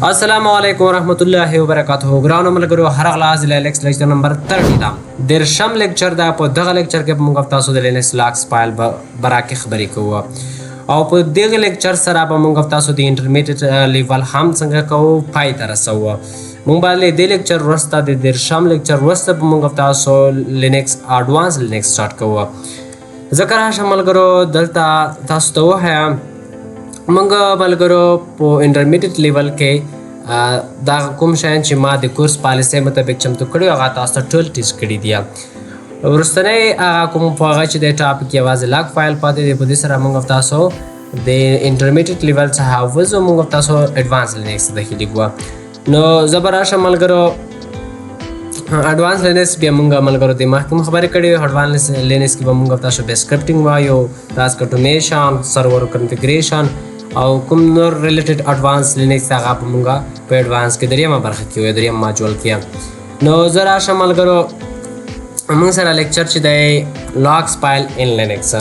السلام علیکم ورحمت الله وبرکاته. ګرانو ملګرو، هر غلاز لینکس لیکچر نمبر 30 دا درشم لیکچر دا. په دغه لیکچر کې موږ تاسو د لینکس لاکس فایل برا کې خبرې کوو او په دغه لیکچر سره به موږ تاسو د انټرمیډیټ لیول هم څنګه کوو پای ته رسوو. موږ به له دې لیکچر وروسته، د درشم لیکچر وروسته به موږ تاسو لینکس اډوانس لینکس سٹارټ کوو. ځکه راشه ملګرو، دلته تاسو ته وښایم. موږ ملګرو په انټرمیډیټ لیول کې دا کوم شیان چې ما د کورس پالیسۍ مطابق چمتو کړي، هغه تاسو ته ټول teach کړي دي. وروستنی هغه کوم په هغه چې د topic یوازې log file پاتې دی. په دې سره موږ تاسو د انټرمیډیټ لیول څخه وځو، موږ تاسو advance لینکس ته داخلېږو. نو زه به راشم ملګرو، advance لینکس بیا مونږ ملګرو د مخکې هم خبرې کړې. advance لینکس کې به مونږ تاسو به scripting وایو، task automation، server configuration او کوم نور related advance لینکس، هغه به مونږ په advance کې دریمه برخه کې وایو، دریم ماجول کې. نو زه راشم ملګرو، مونږ سره لیکچر چې دی logs file in Linux.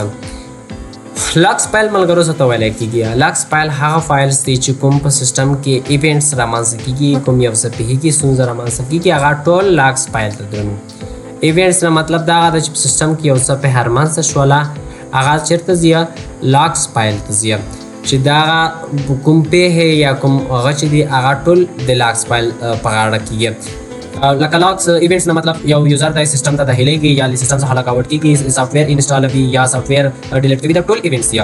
Logs file ملګرو څه ته ویل کېږي؟ logs file هغه files دي چې کوم په سیستم کې events رامنځته کېږي، کوم یو څه پېښېږي، ستونزه رامنځته کېږي، هغه ټول logs file ته درومي. events نه مطلب دا ده چې په سیستم کې یو څه پېښه رامنځته شوله، هغه چېرته ځي؟ logs file ته ځي، چې دا کوم پېښې یا کوم هغه چې دي، هغه ټول د logs file په غاړه کېږي. لکه logs events نه مطلب یو user د سیستم ته داخليږي یا سیستم څخه log out کیږي، software install وي یا software delete کوي، دا ټول events دي.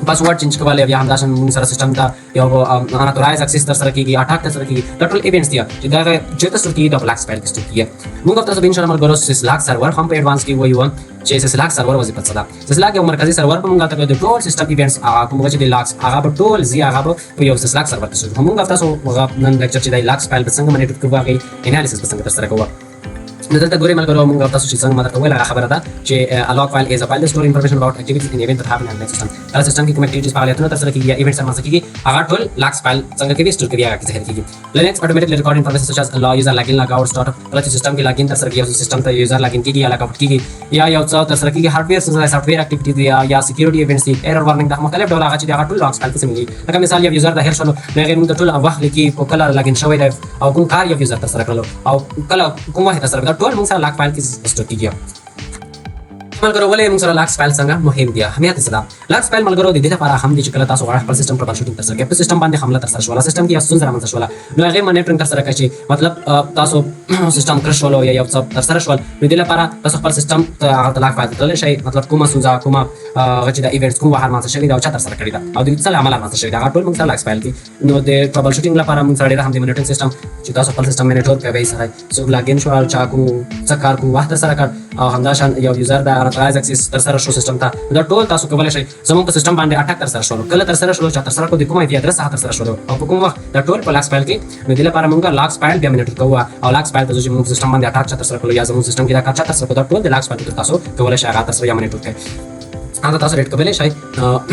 password change کول یا همداشان موږ سره سیستم ته یو unauthorized access تر سره کیږي، attack تر سره کیږي، دا ټول events دي چې دا چېرته store کیږي؟ دا logs file کې store کیږي. موږ تاسو به ان شاء الله ملګرو syslog server هم په advance کې وایو چې syslog server وظیفه څه ده. syslog یو مرکزي سرور په موږ ته د ټول سیستم events، هغه کوم چې د logs، هغه په ټول زی، هغه په یو syslog server کې store. موږ تاسو هغه نن لیکچر چې د logs file به څنګه monitor کوو، هغه analysis به څنګه تر سره کوو. نو دلته ګورئ ملګرو، موږ تاسو چې څنګه ما درته ویل، هغه خبره ده چې a log file is a file that store information about activities and events that happen in the system. کله سیستم کې کوم activities، فعالیتونه تر سره کیږي یا events رامنځته کیږي، هغه ټول logs file څنګه کوي؟ store کوي، هغه کې ذخیره کیږي. Linux automatically record information such as allow user login، log out، startup. کله چې سیستم کې login تر سره کیږي، سیستم ته user login کیږي یا log out کیږي یا یو څه تر سره کیږي، hardware څخه software activities یا security events دي، error warning، د مختلف ډول هغه چې هغه ټول logs file کې سمېږي. لکه مثال یو user داخل شول، نو هغه موږ ټول وخت لیکي، کو کله login شوی دی او کوم کار یو user تر سره کړلو او کله کوم وخت تر سره کړل، ټول موږ سره log file کې store کیږي. ملګرو، ولې موږ سره logs file څنګه مهم دی؟ اهمیت یې څه ده؟ logs file ملګرو د دې لپاره هم دي چې کله تاسو غواړئ خپل سیستم troubleshooting تر سره کړئ، په سیستم باندې حمله تر سره شوله، سیستم کې یو ستونزه رامنځته شوله، نو هغې monitoring تر سره کړئ چې مطلب تاسو سیستم crash شولو یا یو څه تر سره شول، نو دې لپاره تاسو خپل سیستم ته هغه ته log file ته تللی شئ. مطلب کومه ستونزه، کومه هغه چې د events کوم وخت رامنځته شوې ده او چا تر سره کړې ده او د څه له امله رامنځته شوې ده، هغه ټول موږ سره logs file کې. نو د troubleshooting لپاره موږ سره ډېر هم د monitoring system چې تاسو خپل سیستم monitor کوئ سره څوک login شو، چا کوم څه کار کوم وخت تر سره کړ او همداشان یو user د unauthorized access تر سره شو سیستم ته، دا ټول تاسو کولی شئ. زموږ په سیستم باندې attack تر سره شول، کله تر سره شول، چا تر سره کړو، د کوم IP address څخه تر سره شول او په کوم وخت، دا ټول په logs file کې. نو دې لپاره موږ logs file بیا monitor کوو او logs file ته چې موږ سیستم باندې attack چا تر سره کړو یا زموږ سیستم کې دا کار چا تر سره کړو، دا ټول د logs file ته تاسو کولی شئ هغه تر سره یا monitor کړئ، هغه تاسو read کولی شئ.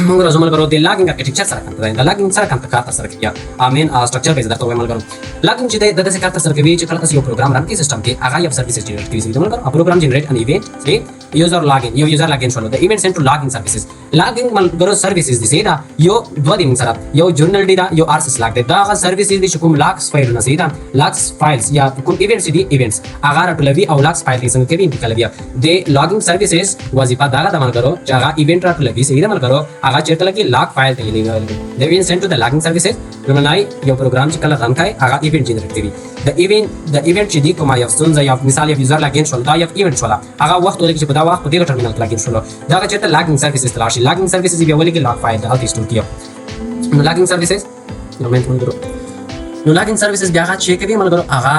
موږ راځو ملګرو، د logging architecture سره کوم دی، د logging سره کوم کار تر سره کوي، main structure به درته وایم. ملګرو، logging چې د داسې کار تر سره کوي چې کله تاسو یو پروګرام run کوئ سیستم کې، هغه یو services generate کوي. ملګرو، program generate an event say user login، یو user login شول، the event sent to logging services. logging ملګرو services دي، سیدا یو دوه دي موږ سره، یو journald دی، یو rsyslog دی. دا هغه services دي چې کوم logs فایلونه، سیدا logs files یا کوم events دي، events هغه راټولوي او logs file کې څنګه کوي؟ انتقالوي. د logging services وظیفه دا ده ملګرو چې هغه event راټولوي. صحیح ده ملګرو، هغه چیرته لګي؟ log file ته لګي. The event sent to the logging services. لومړنی یو پروګرام چې کله run کوي، هغه event generate کوي. د event چې دی کومه یو ستونزه یا مثال یو user login شول، دا یو event شول، هغه وخت ولګي چې په دا وخت په دې ټرمینل کې login شول، دا چیرته logging services ته لاړ شي. logging services بیا ولګي log file ته، هلته store کړي. نو logging services نو ملګرو، نو logging services بیا هغه چې کوي ملګرو، هغه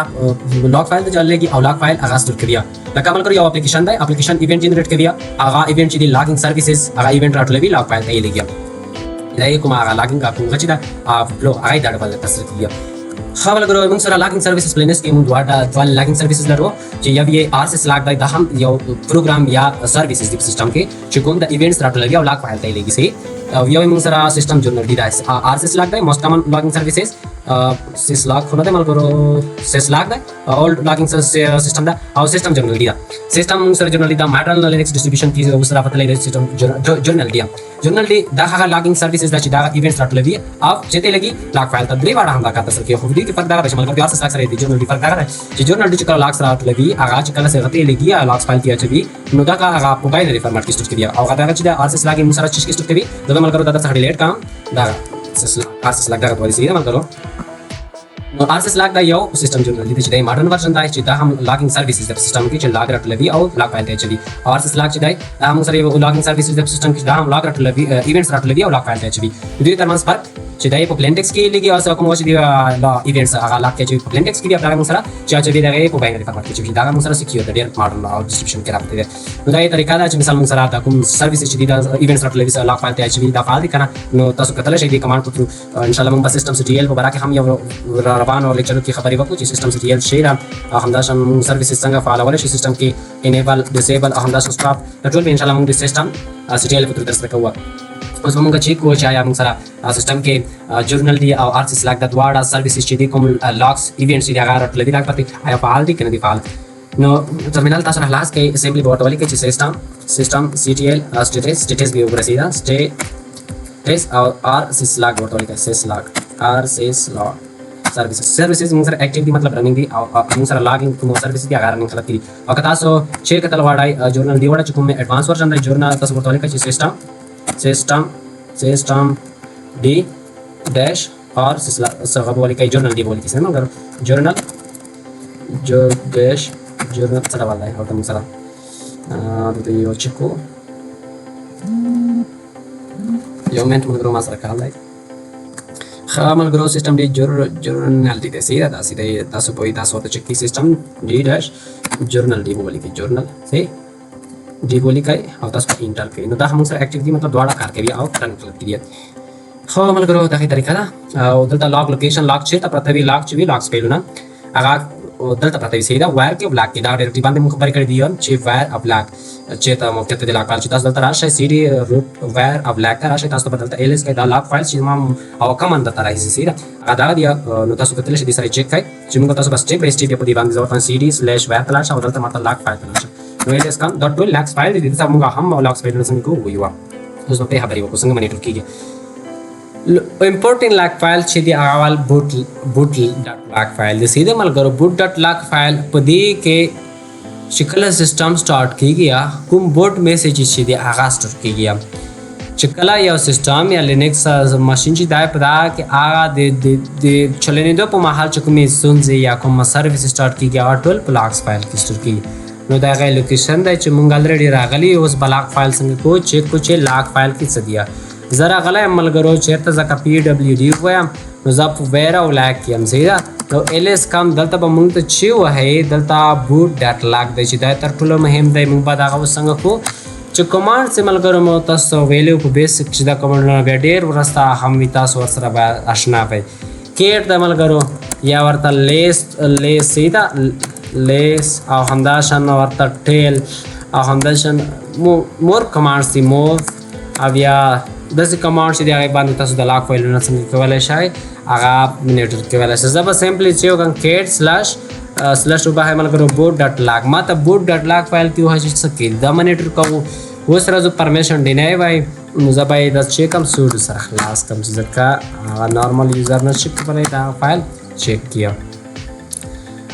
log file ته چلېږي او log file هغه store کوي. لکه ملګرو، یو اپلیکیشن دی، application event generate کوي، هغه event چې دی logging services هغه event راټولوي، log file ته یې لېږي. دا یې کومه هغه logging کوم چې دا flow هغه دا ډول ترسره کیږي. ښه ملګرو، موږ سره logging services په لینکس کې موږ دوه logging services لرو چې یو یې rsyslog دی. دا هم یو پروګرام یا services دی په سیستم کې چې کوم د events راټولوي او log file ته یې لېږي. صحیح، او یو موږ سره system journald دی. دا rsyslog دی most common logging services. syslog خو نه دی ملګرو، syslog دی، old logging system ده او system journald ده. سیستم موږ سره journald ده. ماډرن لینکس ډیسټریبیوشن کې اوس راپتلی دی سیستم جرنل ډي. جرنل ډي دا هغه لاګینګ سرویسز ده چې دا ایونټس راټولوي او چې ته لګي لاګ فایل ته. درې واړه هم دا کار ترسره کوي، خو دې کې فرق دا دی چې ملګرو آر سیس لاګ سره د جرنل ډي فرق دا دی چې جرنل ډي چې کله لاګس راټولوي، هغه چې کله څه غتې لګي لاګس فایل کې اچوي، نو دا هغه په باینري فارمټ کې سټور کوي. او هغه دا چې د آر سیس لاګ موږ سره چې سټور کوي، دا ملګرو دا څخه ډیلیټ کړم. دا آر سیس لاګ دا غوړي سي ملګرو. نو آر سیس لاګ دا یو سیستم جرنل دی چې د ماډرن ورژن دی، چې دا هم لاګینګ سرویسز د سیستم کې چې لاګ راټولوي او لاګ فایل ته اچوي. آر سیس لاګ چې دی، دا هم سره یو لاګینګ سرویسز د سیستم کې، دا هم لاګ راټولوي، ایونټس راټولوي او لاګ فایل ته اچوي. دوی ترمنځ فرق چې دی په پلین ټیکس کې لګي او کوم چې دی لا ایونټس هغه لاګ کې چې په پلین ټیکس کې دی، دا موږ سره چې اچوي دغه په باینري فارمټ کې چې دا موږ سره سکیور ډیر ماډرن او ډیسټریبیوشن کې راغلی دی. نو دا یې طریقه ده چې مثال موږ سره دا کوم سرویس چې دی دا ایونټس راټولوي، لاګ فایل ته اچوي، دا فعال دي کنه. نو تاسو کتلی شئ د کمانډ په تھرو. ان شاء الله موږ به سیستم سی ټی ال په باره کې هم یو روانو لیکچرو کې خبرې وکړو چې سیستم سی ټی ال شی ده او همداشان موږ سرویسز څنګه فعالولی شي سیستم کې، انیبل، ډیسیبل او همداشان سټاپ، دا ټول به ان شاء الله موږ د سیستم سی ټی ال په تھرو درسره کوو. اوس به موږ چیک کوو چې آیا موږ سره سیستم کې جرنل ډي او آر سیس لاګ د دواړه سرویسز چې دي، کوم لاګس ایونټس چې هغه راټولوي لاګ پاتې، آیا فعال دي که نه دي فعال. نو ټرمینل تاسو نه خلاص کړئ، سمپلی به ورته ولیکئ چې سیستم سی ټی ال سټیټس، سټیټس به وګورئ دا سټیټس، او آر سیس لاګ ورته ولیکئ، سیس لاګ، آر سیس لاګ سرویسز. سرویسز موږ سره اکټیو دي، مطلب رننګ دي، او موږ سره لاګینګ کوم سرویس دي هغه رننګ حالت کې دي. او که تاسو چیرې کتل غواړئ جورنل دی وړه چې کوم اډوانس ورژن دی جورنل، تاسو ورته ولیکئ چې سیستم ډي ډیش آر سیس لاګ څه ولیکئ، جورنل دی ولیکئ، څنګه جورنل جو ډیش جورنل څه ډول دی. او ته موږ سره دلته یو چک کوو. یو منټ ملګرو، ما سره کال دی. ښه ملګرو، سیستم ډي جورنل ډي دی، صحیح ده، داسې دی. تاسو پوهېږئ، تاسو ورته چک کړئ، سیستم ډي ډیش جورنل ډي ولیکئ، جورنل صحیح ډي ولیکئ او تاسو په انټر کړئ. نو دا هم موږ سره اکټیو دي، مطلب دواړه کار کوي او رن حالت کې دي. خو ملګرو، دغه طریقه ده. او دلته لاګ لوکیشن، لاګ چېرته پرته وي، لاګ چې وي لاګ فایلونه هغه دلته پرته وي، صحیح ده، var کې لاګ کې. دا ډایرکټري باندې موږ خبرې کړې دي چې var او لاګ چېرته موقعیت دی لاګ فایل. چې تاسو دلته راشئ، سی ډي روټ var او لاګ ته راشئ، تاسو ته به دلته ال اس کې دا لاګ فایل چې ما او کمانډ درته راځي، صحیح ده، هغه دا دی. نو تاسو کتلی شئ، دې سره چک کړئ چې موږ تاسو به سټیپ بای سټیپ په دې باندې زه ورته سی ډي سلیش var ته لاړ شم او دلته ماته لاګ فایل ته لاړ شم. نو ال اس کم دا ټول لاګ فایل دي. دلته موږ هم لاګ فایلونه څنګه کوو ویو، اوس به پرې خبرې وکړو څنګه مانیټور کېږي. امپورټینګ لاګ فایل چې دی اول بوټ ډاټ لاګ فایل دی، سیده ملګرو. بوټ ډاټ لاګ فایل په دې کې چې کله سیستم سٹارټ کیږي یا کوم بوټ میسج چې دی هغه سٹور کیږي. چې کله یو سیستم یا لینکس ماشین چې دی په دا کې هغه د چلنېدو په مهال چې کومې ستونزې یا کوم سرویس سٹارټ کیږي، هغه ټول په لاګس فایل کې سټور کیږي. نو دا هغه لوکیشن دی چې مونږ الریډي راغلي. اوس به لاګ فایل څنګه کوو، چیک کو چې لاګ فایل کې څه دی. زه راغلی یم ملګرو چېرته، ځکه پی ډبلیو ډي ووایم، نو زه په ویر او لاګ کې یم، صحیح ده. نو ال اس کم دلته به مونږ ته چې وهي، دلته بوټ ډاټ لاګ دی چې دا تر ټولو مهم دی. مونږ به دغه اوس څنګه کوو چې کمانډ چې ملګرو مو تاسو ویلي په بیسیک چې دا کمانډونه بیا ډېر ورسته هم وي، تاسو ورسره به اشنا وئ. کیټ د ملګرو یا ورته لیس، لیس، صحیح ده، لیس، او همداشان ورته ټیل او همداشان مور کمانډز دي، موو او یا داسې کمانډ چې د هغې باندې تاسو د لاګ فایلونه څنګه کولی شئ هغه مانیټر کولی شئ. زه به سمپلی چې وکړم کیټ سلش سلش وبهه ملګرو بوټ ډاټ لاګ، ما ته بوټ ډاټ لاګ فایل کې وښیي چې څه کېږي، دا مانیټر کوو. اوس راځو پرمیشن ډینای وای، نو زه به یې دا چک کړم، سوډو سره خلاص کړم چې ځکه هغه نارمل یوزر نه چک کولی دا فایل چک کړي.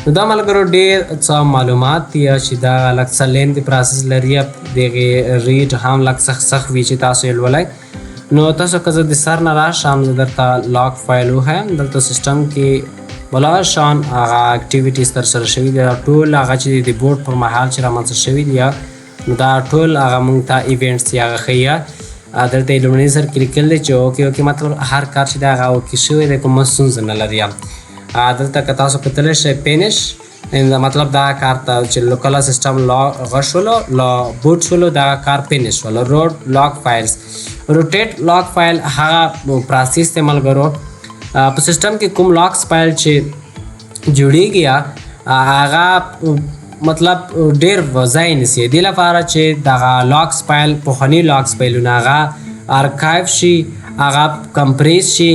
نو دا ملګرو ډېر څه معلومات دي چې دا لږ څه لیندي پروسس لري، دغې ریډ هم لږ څه سخت وي چې تاسو یې لولئ. نو تاسو که زه د سر نه راشم، زه درته لاګ فایل وښیم. دلته سیستم کې بلا شان هغه اکټیویټیز ترسره شوي دي، ټول هغه چې د بورډ پر مهال چې رامنځته شوي دي، نو دا ټول هغه مونږ ته ایونټس یا هغه ښیي. دلته یې لومړني سر کې لیکل دی چې اوکې اوکې، مطلب هر کار چې دی هغه اوکې شوی دی، کومه ستونزه نه لري. دلته که تاسو کتلی شئ فینش، مطلب دا کار ته چې کله سیستم لا غږ شولو، لا بوټ شولو، دا کار فینش شولو. روټ لاګ فایلز، روټیټ لاګ فایل هغه پروسس دی ملګرو. په سیستم کې کوم لاګس فایل چې جوړیږي هغه مطلب ډیر ځای نیسي. دې لپاره چې دغه لاګس فایل، پخواني لاګس فایلونه هغه ارکایو شي، هغه کمپریس شي،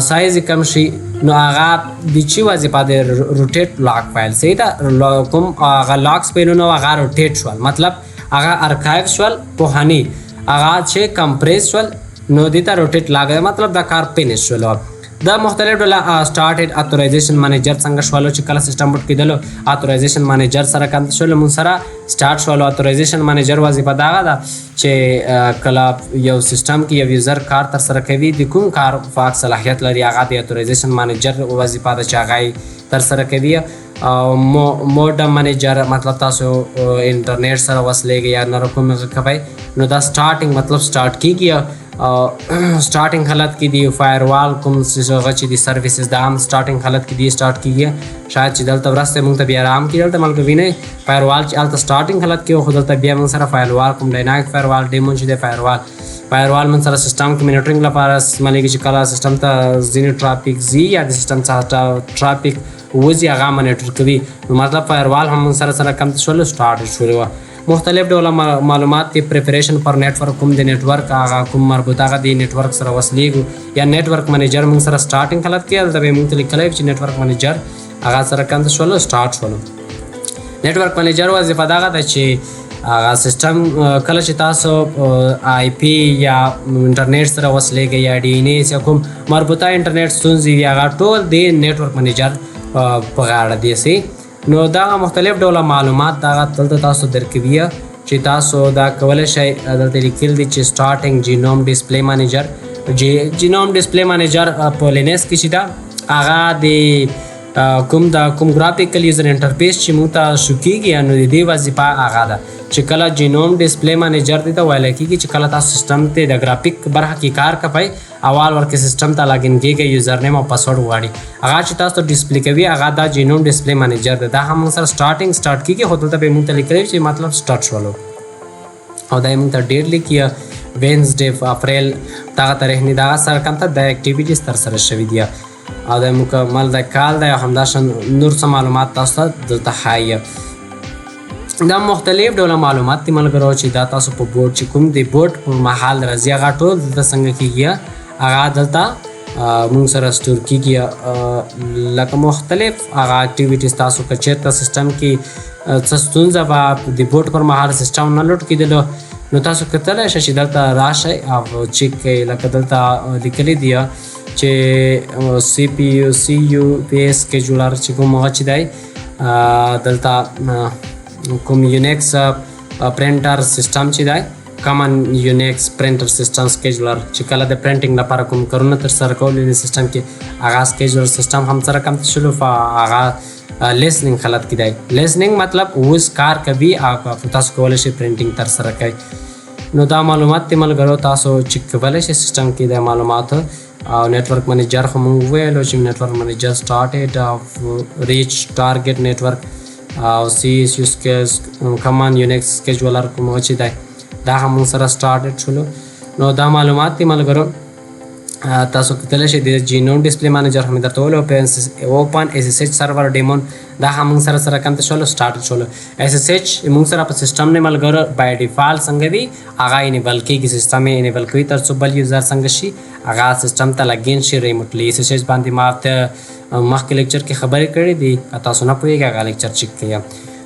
سایز یې کم شي، نو هغه د چی وظیفه د rotate log file، صحیح ده. کوم هغه logs فایلونه هغه rotate شول، مطلب هغه archive شول، پوهنی هغه چې compress شول، نو دې ته rotate log، مطلب دا کار finish شول. دا مختلف ډول started authorization manager څنګه شولو، چې کله سیستم boot کېدلو authorization manager سره کوم شول، مون سره start شولو. authorization manager وظیفه دا ده چې کله یو سیستم کې یو user کار تر سره کوي، د کوم کار فاک صلاحیت لري، هغه د authorization manager وظیفه ده چې هغه تر سره کوي. او modem manager، مطلب تاسو انټرنیټ سره وصلېږئ یا نور کوم کوي، نو دا starting مطلب start کیږي او starting حالت کې دی. firewall کوم هغه چې دی services دا هم starting حالت کې دی start کیږي. شاید چې دلته ورسته موږ ته بیا آرام کې دلته ملګ وینئ firewall چې هلته starting حالت کې، خو دلته بیا موږ سره firewall کوم dynamic firewall daemon چې دی، firewall موږ سره سیستم کې monitoring لپاره استعمالېږي، چې کله سیستم ته ځینې ټرافیک ځي یا د سیستم څخه ټرافیک وځي، هغه monitor کوي. نو مطلب firewall هم موږ سره سره کم شول، start شول. مختلف ډول معلومات دی. preparation for network، کوم د network هغه کوم مربوط هغه د network سره وصلیږو یا network manager موږ سره starting حالت کې، هلته به موږ ته لیکلی چې network manager هغه سره کوم شول، start شول. network manager وظیفه دغه ده چې هغه سیستم کله چې تاسو IP یا انټرنیټ سره وصلېږئ یا DNS یا کوم مربوطه انټرنیټ ستونزې وي، هغه ټول د network manager په غاړه دی سي. نو دا مختلف ډول معلومات دغه دلته تاسو درکوي چې تاسو دا کولی شئ. دلته لیکل دي چې starting GNOME display manager. GNOME display manager په Linux کې چې دا هغه د کوم دا کوم graphical user interface چې موږ ته شو کیږي، نو د دې وظیفه هغه ده چې کله GNOME display manager دی ته ویل کیږي چې کله تاسو سیستم ته د ګرافیک برخه کې کار کوئ، اول ورکه سیستم ته login کیږي، username او پاسورډ غواړي، هغه چې تاسو display کوي، هغه دا GNOME display manager ده. دا هم موږ سره starting start کیږي، خو دلته به موږ ته لیکلی چې مطلب start شولو او دا موږ ته ډیر لیکي Wednesday اپریل دغه تاریخ نه دغه سره کوم ته د activities تر سره شوې دي او د مکمل د کال دی. او همداشان نور څه معلومات تاسو ته دلته ښایي. دا مختلف ډول معلومات دي ملګرو چې دا تاسو په boot چې کوم دی boot پر مهال راځي، هغه ټول دلته څنګه کیږي، هغه دلته موږ سره store کیږي. لکه مختلف هغه activities تاسو که چېرته سیستم کې څه ستونزه وه، د boot پر مهال سیستم نه load کېدلو، نو تاسو کتلی شئ چې دلته راشئ او چک کړئ. لکه دلته لیکلي دي چې CPU CUPS scheduler چې کوم هغه چې دی، دلته کوم Unix printer system چې دی، common Unix printer system scheduler، چې کله د printing لپاره کوم کارونه تر سره کول د سیستم کې، هغه scheduler system هم سره کم شلو هغه listening حالت کې دی. listening مطلب اوس کار کوي او تاسو کولی شئ printing تر سره کړئ. نو دا معلومات دی ملګرو، تاسو چک کولی شئ سیستم کې د معلومات. او network manager خو مونږ وویلو چې network manager started او reach target network او CSU common Unix scheduler کوم چې دی، دا هم مونږ سره started شولو. نو دا معلومات دي ملګرو، تاسو کتلی شئ. د GNOME display manager هم درته وویل. open SSH server daemon دا هم مونږ سره سره کوم ته شولو، start شولو. SSH مونږ سره په سیستم نه ملګرو by default څنګه وي، هغه enable کیږي، سیستم یې enable کوي تر څو بل user څنګه شي، هغه سیستم ته login شي remotely. SSH باندې ما ته مخکې lecture کې خبرې کړې دي، که تاسو نه پوهېږئ هغه lecture چک کړئ.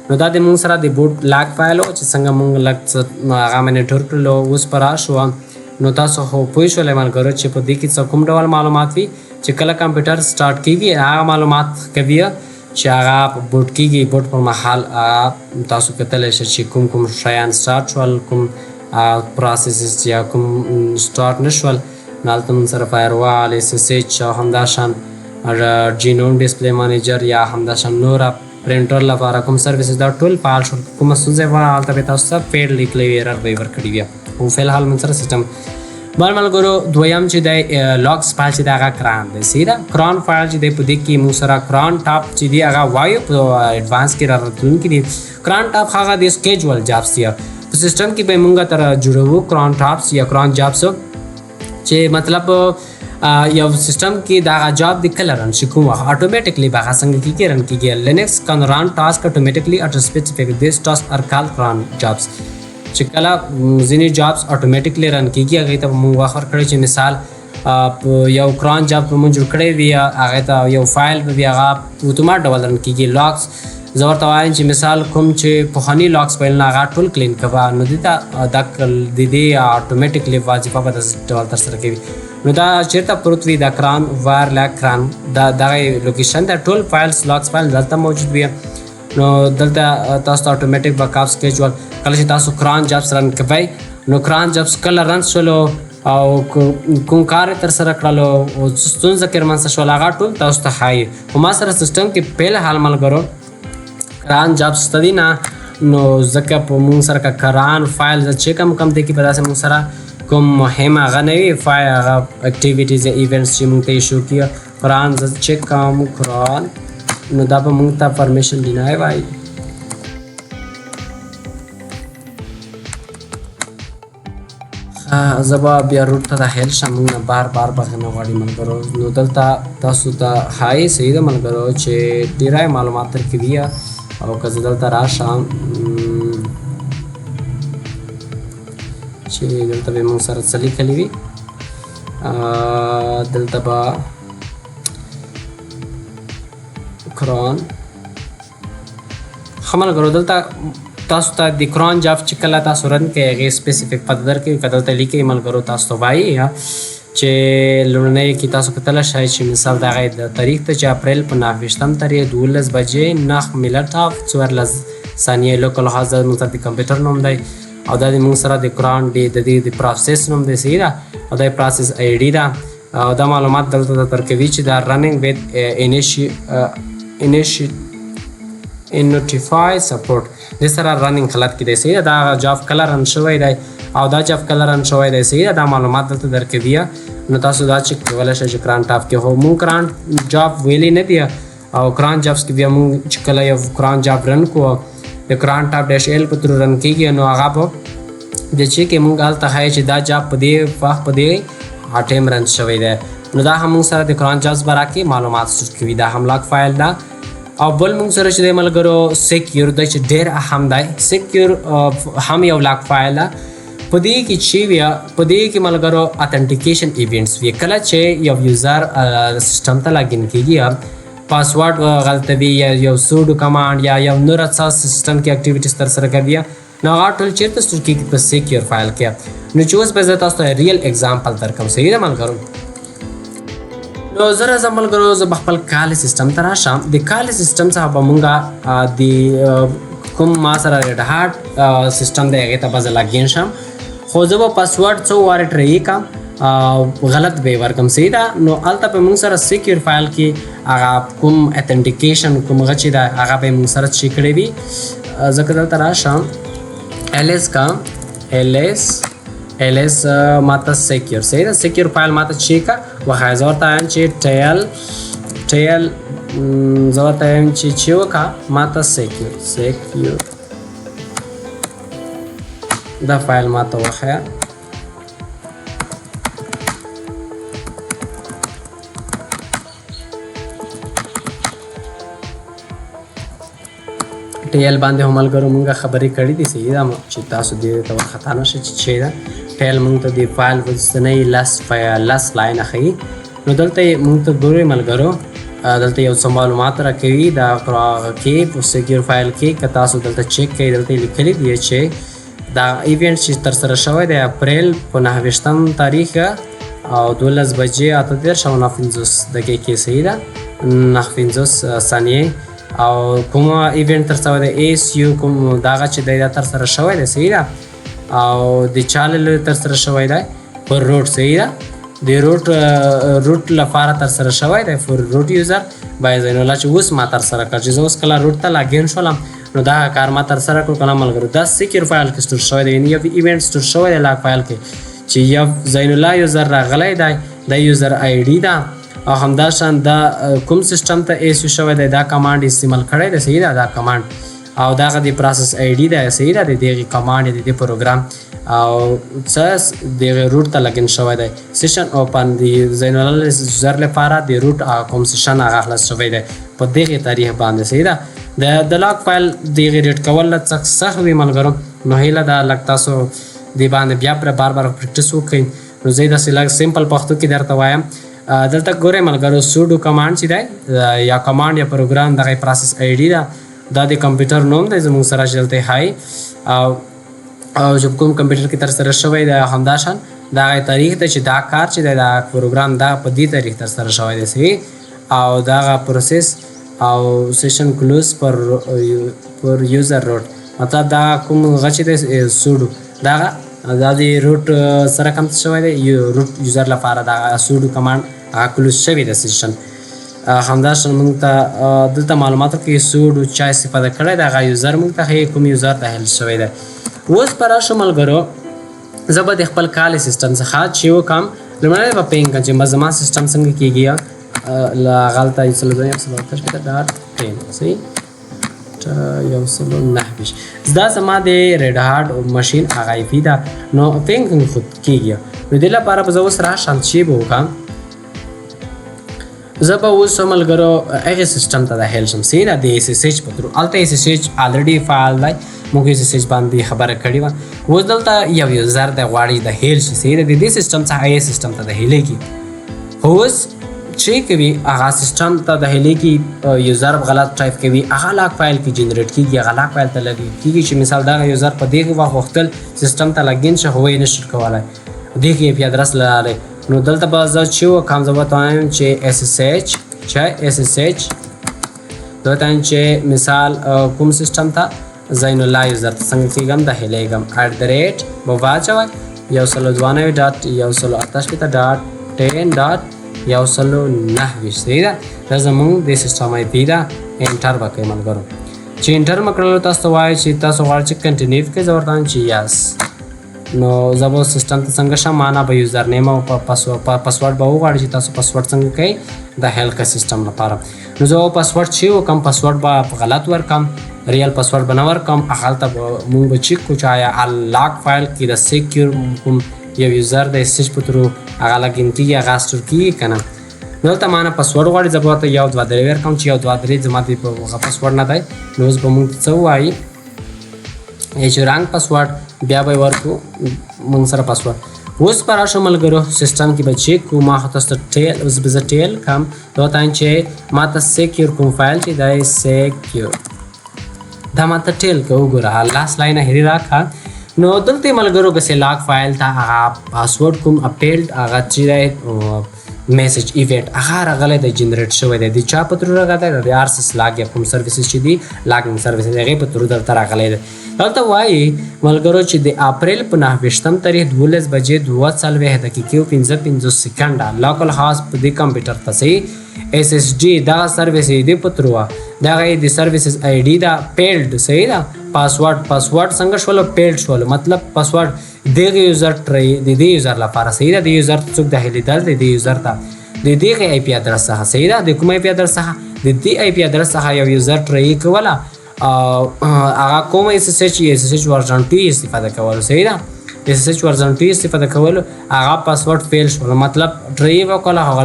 نو دا د مونږ سره د boot log file چې څنګه مونږ لږ څه هغه monitor کړلو، اوس په راشو. نو تاسو خو پوه شولئ ملګرو چې په دې کې څه کوم ډول معلومات وي چې کله کمپیوټر start کیږي، هغه معلومات کوي چې هغه boot کیږي. boot پر مهال تاسو کتلی شئ چې کوم کوم شیان start شول، کوم processes یا کوم start نه شول. نو هلته مونږ سره firewall، SSH او همداشان GNOME display manager یا همداشان نور پرنټر لپاره کوم services، دا ټول فعال شول. کومه ستونزه وه، هلته به تاسو ته fail لیکلی وي، error به یې ورکړي وي. خو فی الحال مونږ سره سیستم بل ملګرو دویم چې دی logs file چې دی، هغه cron دی، صحیح ده. cron file چې دی، په دې کې موږ سره crontab چې دی، هغه وایو په advance کې راتلونکي دي. crontab هغه د schedule jobs دی، په سیستم کې به مونږ تر جوړوو crontabs یا cron jobs، چې مطلب یو سیستم کې دا job د کله run شي، کوم وخت automatically به هغه څنګه کیږي، run کیږي. Linux can run task automatically at specific، this task are called cron jobs. چې کله ځینې jobs automatically run کیږي، هغې ته به موږ وخت ورکړی چې مثال یو cron job په مونږ جوړ کړی وي، هغه ته یو فایل به وي، هغه اتومات ډول run کیږي. logs زه ورته وایم چې مثال کوم چې پخواني logs فایلونه هغه ټول clean کوه، نو دې ته دا د دې automatically وظیفه به داسې ډول ترسره کوي. نو دا چیرته پروت وي؟ دا cron var log cron، دا دغه location دا ټول files logs file دلته موجود وي. نو دلته تاسو ته automatic backup schedule، کله چې تاسو cron jobs run کوئ، نو cron jobs کله run شولو او کوم کار یې ترسره کړلو او څه ستونزه کې رامنځته شول، هغه ټول تاسو ته ښایي. خو ما سره سیستم کې په حال ملګرو cron jobs شته دي نه، نو ځکه په مونږ سره که cron file زه چک هم کوم، دې کې به داسې مونږ سره کوم مهم هغه نه وي فایل، هغه activities یا events چې مونږ ته یې show کړي. cron زه چک کوم cron، نو دا به مونږ ته permission deny وایي. زه به بیا root ته داخل شم، مونږ نه بار بار بخښنه غواړي ملګرو. نو دلته تاسو ته ښایي، صحیح ده ملګرو، چې ډیری معلومات درکوي. او که زه دلته راشم چې دلته به مونږ سره څه لیکلي وي، دلته به cron. ښه ملګرو، دلته تاسو ته د cron job چې کله تاسو run کوئ هغې specific پته درکوي. که دلته لیکئ ملګرو تاسو ته وایي چې لومړنی کې تاسو کتلی شئ چې مثال د هغې د تاریخ ته چې اپریل په 29 تاریخ 12 بجې 9 منټه 14 ثانیې localhost د موږ سره د کمپیوټر نوم دی، او دا د موږ سره د cron د دې د process نوم دی، صحیح ده، او دا process ID ده. او دا معلومات دلته درکوي چې دا running with inotify support د سره running حالت کې دی، صحیح ده. دا job کله run شوی دی او دا job کله run شوی دی، صحیح ده، دا معلومات دلته درکوي. نو تاسو دا چک کولی شئ چې crontab کې خو مونږ cron job ویلی نه دی، او cron jobs کې بیا مونږ چې کله یو cron job run کوو د crontab dash l په through run کیږي، نو هغه به د چې کې مونږ هلته ښایي چې دا job په دې وخت په دې ټایم run شوی دی. نو دا هم مونږ سره د cron jobs باره کې معلومات store کوي. دا هم log file ده. او بل مونږ سره چې دی ملګرو secure دی چې ډېر اهم دی. secure هم یو log file ده. په دې کې چې وي، په دې کې ملګرو authentication events وي. کله چې یو user سیستم ته login کیږي، پاسورډ غلطوي یا یو sudo command یا یو نور څه سیستم کې activities ترسره کوي، نو هغه ټول چېرته store کیږي؟ په secure file کې. نو چې اوس به زه تاسو ته real example درکړم، صحیح ده ملګرو. نو زه راځم ملګرو، زه به خپل Kali system ته راشم. د Kali system څخه به مونږ د کوم ما سره Red Hat system دی هغې ته به زه login شم، خو زه به پاسورډ څو وارې try کړم، غلط به یې ورکړم، صحیح ده. نو هلته به مونږ سره secure file کې هغه کوم authentication کوم هغه چې ده هغه به یې مونږ سره چک کړی وي. زه که دلته راشم ls کا ls ماته secure، صحیح ده، secure file ماته چک کړه وښایه. زه ورته وایم چې tail زه ورته وایم چې چې وکړه ماته secure دا فایل ماته وښیه. tail باندې هم ملګرو مونږ خبرې کړې دي، صحیح ده، چې تاسو دې ته ورخطا نه شئ چې چیرې ده. tail مونږ ته د فایل وروستنۍ لس line ښیي. نو دلته یې مونږ ته ګورئ ملګرو، دلته یو څه معلومات راکوي دا کې په secure file کې. که تاسو دلته چک کړئ، دلته یې لیکلي دي چې دا event چې ترسره شوی دی اپریل په 29 تاریخ او 12 بجې 38 او 59 دقیقې، صحیح ده، 59 ثانیې، او کوم event ترسره شوی دی su کوم دغه چې دی دا ترسره شوی دی، صحیح ده، او د چا له لوري ترسره شوی دی؟ پر root، صحیح ده، د root لپاره ترسره شوی دی، for root user by زین الله چې اوس ما ترسره کړ، چې زه اوس کله root ته login شولم نو دا کار ما ترسره کړ که نه ملګرو. دا secure file کې store شوی دی، یعنې یو event store شوی دی log file کې چې یو زین الله user راغلی دی، دا user ID ده، او همداشان دا کوم سیستم ته su شوی دی، دا command استعمال کړی دی، صحیح ده، دا command او دغه د process ID ده، صحیح ده، د دغې command د دې پروګرام او څه دغه root ته login شوی دی. session open د زین الله user لپاره د root هغه کوم session هغه خلاص شوی دی په دغې تاریخ باندې، صحیح ده. د log file دغې read کول لږ څه سخت وي ملګرو، نو هیله ده لږ تاسو دې باندې بیا پر بار بار practice وکړئ. نو زه یې داسې لږ simple پښتو کې درته وایم. دلته ګورئ ملګرو، sudo command چې دی یا command یا پروګرام، دغه process ID ده، دا د کمپیوټر نوم دی زموږ سره چې دلته ښایي او چې کوم کمپیوټر کې ترسره شوی دی. همداشان دا هغه تاریخ دی چې دا کار چې دی، دا پروګرام دا په دې تاریخ ترسره شوی دی، صحیح. او دغه process او session close پر user root، مطلب دا کوم هغه چې دی sudo، دغه دا د root سره کوم څه شوی دی، یو root user لپاره دغه sudo command هغه close شوی دی session. همداشان موږ ته دلته معلومات ورکوي sudo چا استفاده کړی دی، هغه user موږ ته ښیي کوم user داخل شوی دی. اوس به راشو ملګرو، زه به د خپل Kali سیستم څخه چې وکړم، لومړی به ping کړم چې زما سیستم څنګه کېږي. له هغلته 102 168.10، صحیح، 129. دا زما د Red Hat machine هغه IP ده، نو ping خود کېږي. نو دې لپاره به زه اوس راشم، چې به وکړم، زه به اوس ملګرو هغې سیستم ته داخل شم، صحیح ده، د SSH په through. هلته SSH already فعال دی، موږ SSH باندې خبره کړې وه. اوس دلته یو user دی، غواړي داخل شي، صحیح ده، د دې سیستم څخه هغې سیستم ته داخلېږي. خو اوس چې کوي هغه سیستم ته داخلېږي، user غلط ټایپ کوي، هغه log file کې generate کېږي، هغه log file ته login کېږي چې مثال دغه user په دې وخت غوښتل سیستم ته login شي، خو یې نشي کولی، دې کې IP address لرلی. نو دلته به زه چې وکړم، زه به وایم چې SSH، چې SSH زه ورته وایم چې مثال کوم سیستم ته، زین الله user ته څنګه کېږم، داخلېږم، at the rate به واچوئ 192.168.10.129، صحیح ده. دا زموږ د سیستم IP ده. enter به کوئ ملګرو. چې enter مې کړلو، تاسو ته وایي چې تاسو غواړئ چې continue کړئ، زه ورته وایم چې yes. نو زه به سیستم ته څنګه شم؟ ما نه به user name او پسورډ به وغواړي چې تاسو پسورډ څنګه کوئ د هیلک سیستم لپاره. نو زه پسورډ چې وکړم، پسورډ به غلط ورکم، real password به نه ورکم. هغلته به مونږ به چک کړو چې آیا log file کې د secure کوم یو user د SSH په through هغه login کېږي، هغه store کېږي که نه. دلته ما نه پسورډ غواړي، زه به ورته 1 2 3 ورکړم چې 1 2 3 زما د هغه پسورډ نه دی. نو اوس به مونږ ته څه ووایي چې wrong password، بیا به یې ورکړو مونږ سره پسورډ. اوس به راشو ملګرو، سیستم کې به چک کړو. ما خو تاسو ته tail، اوس به زه tail کړم، زه ورته وایم چې ما ته secure کوم فایل چې دی secure، دا ما ته tail که وګوره، last line هري راکړه. نو دلته ملګرو که log file ته هغه پاسورډ کوم failed هغه چې دی message event هغه راغلی دی، generate شوی دی. د چا په through راغلی دی؟ د rsyslog یا کوم services چې دي، logging services، هغې په through درته راغلی دی. دلته وایي ملګرو چې د اپریل په 29 تاریخ 12 بجې 42 دقیقې او 55 سیکنډه localhost په دې کمپیوټر ته، صحیح، SSD دغه سرویس دی په through، دغه د services ID دا failed، صحیح ده. پاسورډ څنګه شول؟ failed شول، مطلب پاسورډ دغه user try د دې user لپاره، صحیح ده، د user څوک داخلېدل د دې user ته د دغه IP address څخه، صحیح ده. د کوم IP address څخه؟ د دې IP address څخه یو user try کوله او هغه کوم SSH version 2 استفاده کولو، صحیح ده، SSH version 2 استفاده کولو، هغه password fail شول، مطلب try وکړه، هغه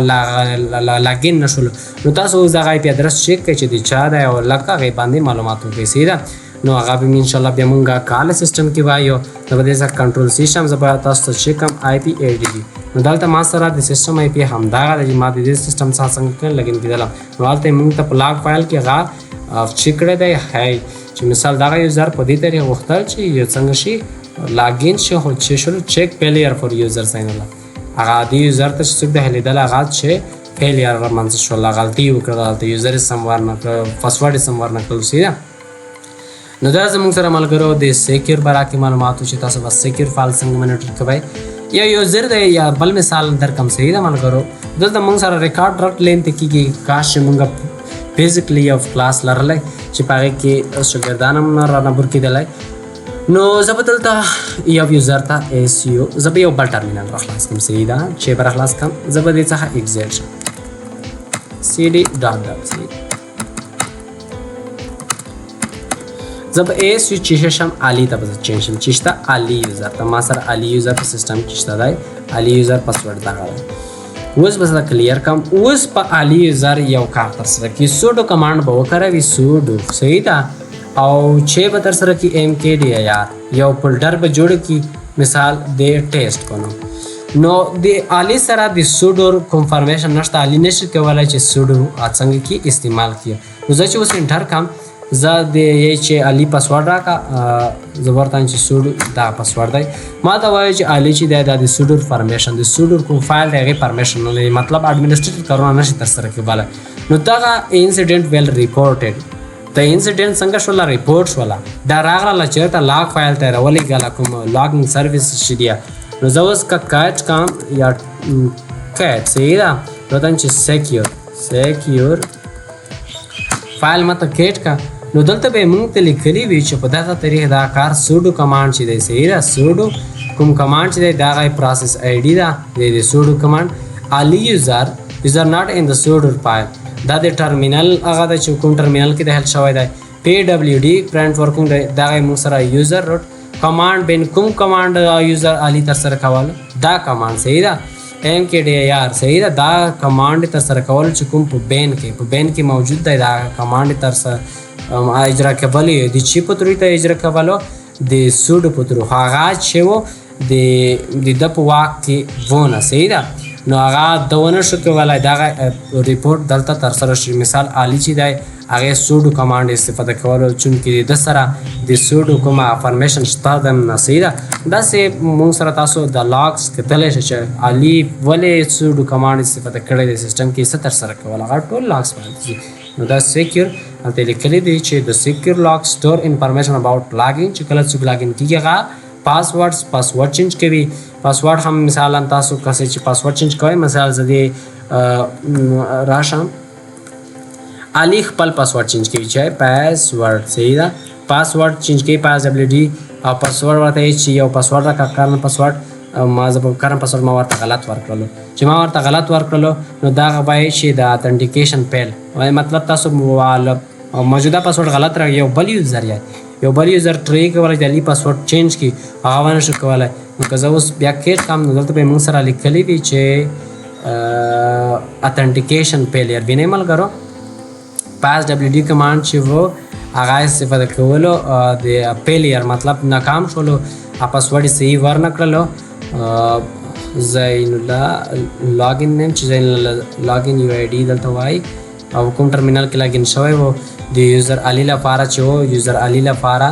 login نشول. نو تاسو اوس دغه IP address check کړئ چې د چا دی او لکه هغې باندې معلومات وکړئ، صحیح ده. نو هغه به ان شاء الله بیا مونږه Kali سیستم کې وایو. زه به دې څخه control C شم، زه به تاسو ته چک کړم IP ADD. نو دلته ما سره د سیستم IP همدغه دی چې ما د دې سیستم څخه څنګه کړل login کېدلم. نو هلته مونږ ته په log file کې هغه چک کړی دی هی چې مثال دغه user په دې طریقه غوښتل چې یو څنګه شي login شي، خو چې شول check failure for user sign الله، هغه دې user ته چې څوک داخلېدل هغه چې failure رامنځته شول، غلطي وکړه، هلته user یې سم ورنه کړ، پاسورډ یې سم ورنه کړل، صحیح ده. نو دا زموږ سره ملګرو د secure باره کې معلوماتو چې تاسو به secure file څنګه monitor کوئ یا user دی یا بل مثال درکم، صحیح ده ملګرو. دلته موږ سره record dot length کېږي. کاش چې موږ physically یو کلاس لرلی چې په هغې کې شاګردان هم نه رانبور کېدلی. نو زه به دلته یو user ته su، زه به یو بل ټرمینل راخلاص کړم، صحیح ده، چې به راخلاص کړم، زه به دې څخه exit شم، cd dot dot، صحیح. زه به su چې شم علي ته به زه change شم چې شته علي user ته. ما سره علي user په سیستم کې شته دی، علي user password دغه دی. اوس به زه clear کړم. اوس په علي user یو کار ترسره کړي، sudo command به وکاروي، sudo، صحیح ده، او چې به ترسره کړي mkdir، یو folder به جوړ کړي، مثال د ټیسټ په نوم. نو د علي سره د sudo کوم permission نشته، علي نشي کولای چې sudo څنګه کې استعمال کړي. نو زه چې اوس enter کم، زه د یی چې علي پاسورډ راکا، زه ورته چې sudo دا پاسورډ دی، ما ته وایي چې علي چې دی دا د sudo permission، د sudo کوم فایل دی هغې permission نه لري، مطلب administrative کارونه نشي ترسره کولی. نو دغه incident well reported، د incident څنګه شوله؟ report شوله. دا راغله چېرته؟ log file ته راولېږله، کوم logging service چې دی. نو زه اوس که cat کم یا cat، صحیح ده، نو چې secure file ماته cat کا، نو دلته به موږ ته لیکلي وي چې په دغه طریق دا کار sudo command چې دی، صحیح ده، sudo کوم command چې دی دغه process ID ده، د sudo command Ali user user not in the sudo file. دا د ټرمینل هغه ده چې کوم ټرمینل کې داخل شوی دی. pwd print working دی، دغه موږ سره user root command bin کوم command user Ali تر سره کول، دا command، صحیح ده، mkdir، صحیح ده، دا command تر سره کول چې کوم په bin کې موجود دی، دا command تر سره اجرا کول د چی په through ته اجرا کولو؟ د sudo په through. هغه چې وو د د په واک کې ونه، صحیح ده، نو هغه د ونه شو کولای دغه report دلته تر سره شي. مثال علي چې دی هغه sudo command استفاده کولو، چونکې د سره د sudo کومه permission شته د نه، صحیح ده. داسې مونږ سره تاسو د logs کتلی شئ چې علي ولې sudo command استفاده کړی دی، سیستم کې څه تر سره کول، هغه ټول logs باندې. نو دا secure هلته لیکلي دي چې د secure log store information about login، چې کله څوک login کیږي هغه password change کوي. پاسورډ هم مثلا تاسو کسې چې password change کوئ، مثال زه دې راشم، علي خپل password change کوي چې پاسورډ، صحیح ده، password change کوي، passwd او پاسورډ ورته چې یو پاسورډ راکړه، current password. ما زه په current password ما ورته غلط ورکړلو، چې ما ورته غلط ورکړلو نو دغه وایي چې د authentication fail وایي، مطلب تاسو موجوده پاسورډ غلط راغی. یو بل user یې یو بل user try کولی چې د علي password change کړي، هغه ونه شو کولی. نو که زه اوس بیا cat کړم، نو دلته به موږ سره لیکلي وي چې authentication failure. وینئ ملګرو، passwd command چې وو هغه استفاده کولو د failure، مطلب ناکام شولو، پاسورډ یې صحیح ورنه کړلو. زین الله login name چې زین الله login UID دلته وایي او کوم ټرمینل کې login شوی وو د user علي لپاره چې وو، user علي لپاره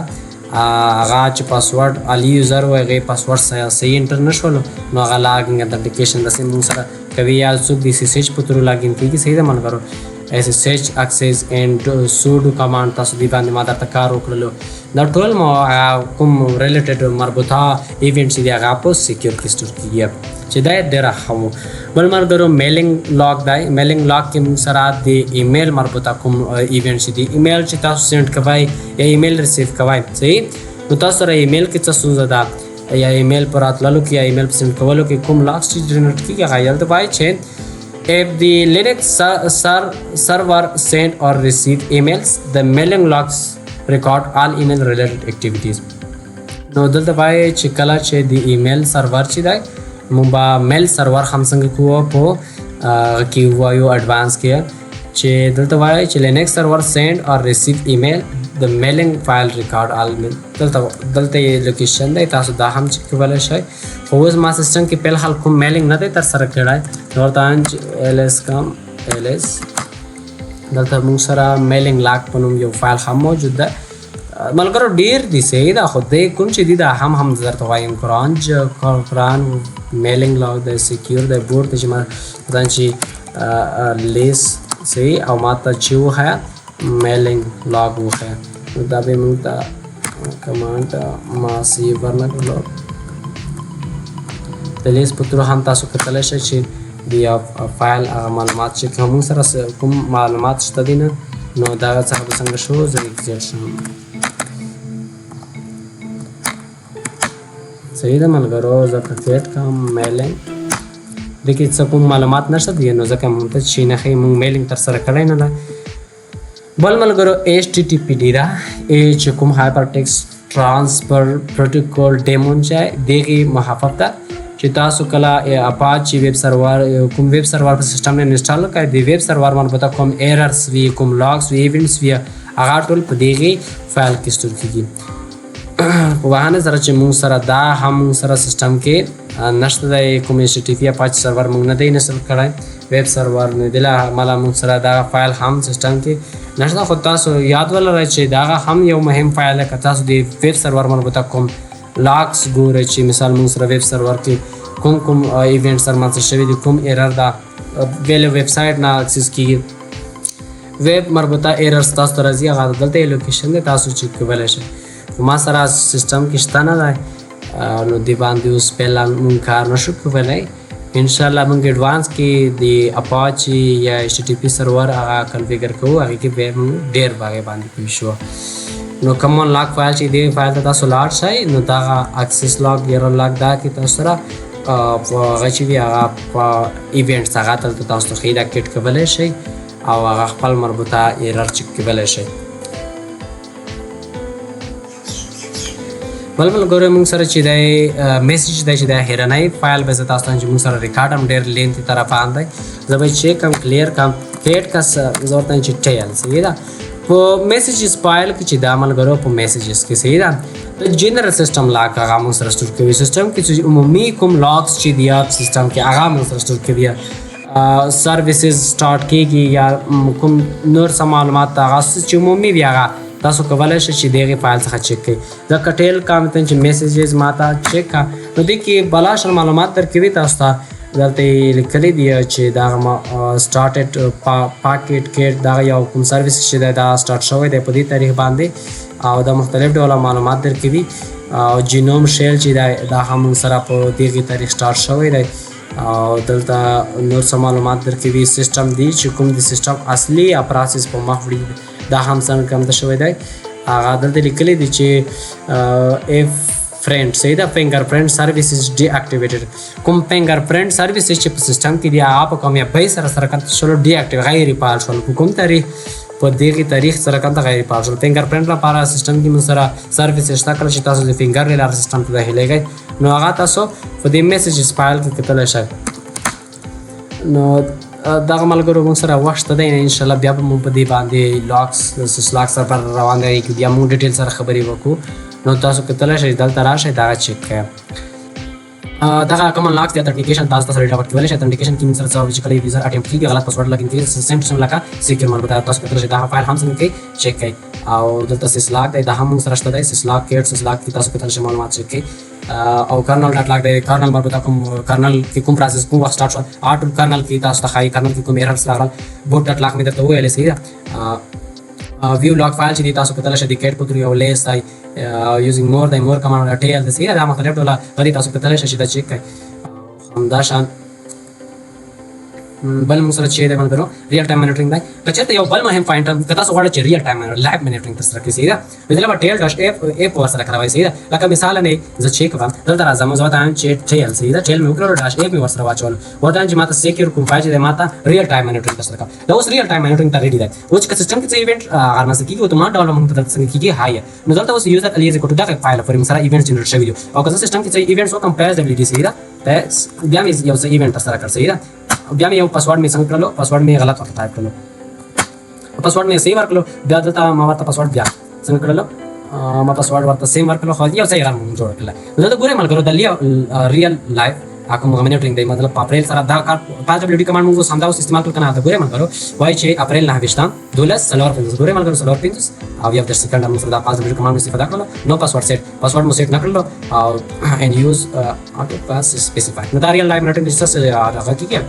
هغه چې پاسورډ علي user و هغې پاسورډ صحیح enter نه شولو، نو هغه login authentication داسې موږ سره کوي. یا څوک د SSH په through login کېږي، صحیح ده ملګرو، SSH access and sudo command تاسو دی باندې ما درته کار وکړلو. دا ټول مو کوم related مربوطه event چې دی هغه په secure کې store کېږي چې دا ډېره ښه وو. بل ملګرو mailing log دی. mailing log کې موږ سره د ایمیل مربوطه کوم event چې دی، ایمیل چې تاسو send کوئ یا email receive کوئ، صحیح، نو تاسو سره ایمیل کې څه ستونزه ده یا ایمیل پر راتللو کې یا ایمیل په send کولو کې کوم logs چې generate کېږي، هغه دلته وایي چې if the Linux server send or receive emails, the mailing logs record all email related activities. نو دلته وایي چې کله چې د email server چې دی، موږ به mail server هم څنګه کوو په کې وایو advance کې، چې دلته وایي چې Linux server send or receive email, the mailing file record all. دلته یې location دی، تاسو دا هم چک کولی شئ. خو اوس ما سیستم کې په الحال کوم mailing نه دی ترسره کړی. نو ورته ls کم ls، دلته موږ سره mailing log په نوم یو فایل هم موجود ده. ملګرو ډیر دي، صحیح ده، خو دی کوم چې دي دا هم هم درته وایم. cron mailing log دی، secure دی بورډ دی چې ما ځان چې less، صحیح، او ما ته چې وښیه mailing log وښیه. نو دا به موږ ته command ما صحیح ورنه کړلو. د less په through هم تاسو کتلی شئ چې د یو فایل هغه معلومات چې کوم موږ سره کوم معلومات شته دي نه، نو دغه څخه به څنګه شو. زه exit شم، صحیح ده ملګرو. زه که cat کوم mailing، دې کې څه کوم معلومات نشته دی، نو ځکه مونږ ته چې نه ښیي، مونږ mailing ترسره کړی نه ده. بل ملګرو HTTPD ده چې کوم hypertext transfer protocol daemon چې دغه مخفف ده چې تاسو کله Apache web server کوم web server په سیستم نه install کړئ، د web server مربوطه کوم errors وي، کوم logs وي، events وي، هغه ټول په دغه فایل کې store کیږي. په بهانه سره چې موږ سره دا هم موږ سره سیستم کې نشته دی، کوم ایچ ټي پي اپاچ سرور موږ نه دی نصب کړی، ویب سرور، نو د له امله موږ سره دا فایل هم سیستم کې نشته. خو تاسو یاد ولرئ چې دغه هم یو مهم فایل دی. که تاسو د ویب سرور مربوطه کوم logs ګورئ، چې مثال موږ سره ویب سرور کې کوم کوم event سره منځته شوي دي، کوم error ده، ویل ویب سایټ نه access کیږي، ویب مربوطه error تاسو ته راځي، هغه دلته یې location دی، تاسو چک کولی شئ. خو ما سره سیستم کې شته نه دی، نو دی باندې اوس فعلا مونږ کار نشو کولی. ان شاء الله مونږ advance کې د اپاچي یا ایچ ټي پي سرور هغه configure کوو، هغې کې بیا مونږ ډېر په هغې باندې پوه شو. نو common log file چې دې فایل ته تاسو لاړ شئ، نو دغه access log، error log، دا کې تاسو سره په هغه چې وي، هغه په events هغه دلته تاسو ته ښیي، دا cat کولی شئ او هغه خپل مربوطه error چک کولی شئ. بل ملګری موږ سره چې دی message دی چې د هیرنۍ فایل به زه تاسو ته چې موږ سره ریکارډ هم ډېر lengthy طرفان دی، زه به چک کم، clear کم، cat کس زه ورته چې tail، صحیح ده. په messages file کې چې دا ملګرو په messages کې، صحیح ده، د general system log هغه موږ سره store کوي. سیستم کې چې عمومي کوم logs چې دی سیستم کې، هغه موږ سره store کوي. services start کیږي یا کوم نور څه معلومات، هغه چې عمومي وي، هغه تاسو کولای شئ چې دغه فایل څخه چک کړئ. دا که tail کام ته چې messages ماته چک کا، نو دې کې بلاشر معلومات درکوي تاسو ته. دلته یې لیکلي دي چې دغه started packet cat، دغه یو کوم service چې دی دا سٹارټ شوی دی په دې تاریخ باندې، او دا مختلف ډول معلومات درکوي. او GNOME shell چې دی دا هم موږ سره په دغه تاریخ سٹارټ شوی دی، او دلته نور څه معلومات درکوي. سیستم دی چې کوم د سیستم اصلي process په مخ وړي، دا هم څنګه کم ته شوی دی. هغه دلته لیکلي دي چې F print، صحیح ده، fingerprint services deactivated. کوم fingerprint services چې په سیستم کې دی، هغه په کامیابۍ سره سره کم شول، deactive، غیر فعال شول. په کوم تاریخ؟ په دغه تاریخ سره کم غیر فعال شول. fingerprint لپاره سیستم کې موږ سره service شته، کله چې تاسو د finger له لارې سیستم ته داخلېږئ، نو هغه تاسو په دې messages file کې کتلی شئ. نو دغه ملګرو موږ سره وخت دی، ان شاء الله بیا به موږ په دې باندې logs syslog سره پر روان دی کې بیا موږ detail سره خبرې وکړو. نو تاسو کتلی شئ، دلته راشئ، دغه چک کړئ. دغه common logs د authentication تاسو ته سره ډاوټ کولی شئ. authentication کې موږ سره څه چې کله user attempt کیږي، غلط password login کیږي، same to same لکه secure مربوطه. تاسو کتلی شئ، دا فایل هم څنګه کوي، چک کړئ. او دلته syslog دی، دا هم موږ سره شته دی. syslog cat syslog کې تاسو کتلی شئ، معلومات چک کړئ. او kernel dot log دی، kernel مربوطه کوم kernel کې کوم process کوم وخت سٹارټ شو، auto kernel کې تاسو ته ښایي kernel کې کوم errors راغلل. boot dot log مې درته وویل، صحیح ده. view log file چې دی تاسو کتلی شئ، د cat په through یو less دی، using more دی، more command، tail دی، صحیح ده. دا مختلف ډوله غلي تاسو کتلی شئ چې دا چک کړئ. همداشان بل موږ سره چې دی ملګرو real time monitoring دی. که چېرته یو بل مهم point، که تاسو غواړئ چې real time live monitoring ترسره کړئ، صحیح ده، نو دلته به tail dash f f ورسره کاروئ، صحیح ده. لکه مثال نه زه چک کوم، دلته راځم، زه ورته وایم چې tail، صحیح ده، tail مې وکړلو، dash f مې ورسره واچول، ورته وایم چې ماته secure کوم فایل چې دی ماته real time monitoring ترسره کړه. دا اوس real time monitoring ته ready دی. اوس چې سیستم کې څه event رامنځته کېږي، اتومات ډول موږ ته دلته څنګه کېږي های. نو دلته اوس user alias equal to دغه فایل پورې موږ سره event generate شوي دي. او که زه سیستم کې څه events وکړم، passwd، صحیح ده، pass، بیا مې یو څه event ترسره کړ، صحیح ده، بیا مې یو پاسورډ مې څنګه کړلو، پاسورډ مې غلط ورته ټایپ کړلو، پاسورډ مې صحیح ورکړلو، بیا دلته ما ورته پاسورډ بیا څنګه کړلو، ما پاسورډ ورته same ورکړلو، خو یو څه error مونږ جوړ کړل. دلته ګورئ ملګرو، د real live کوم monitoring دی، مطلب په اپریل سره دا کار passwd command موږ اوس همدا اوس استعمال کړ کنه. دا ګورئ ملګرو، وایي چې اپریل 29، 12:54. ګورئ ملګرو، 54 او 31 سیکنډ موږ سره دا passwd command استفاده کړلو. no password set، password مو set نه کړلو، او and use auto pass specify. نو دا real live monitoring چې څه هغه کیږي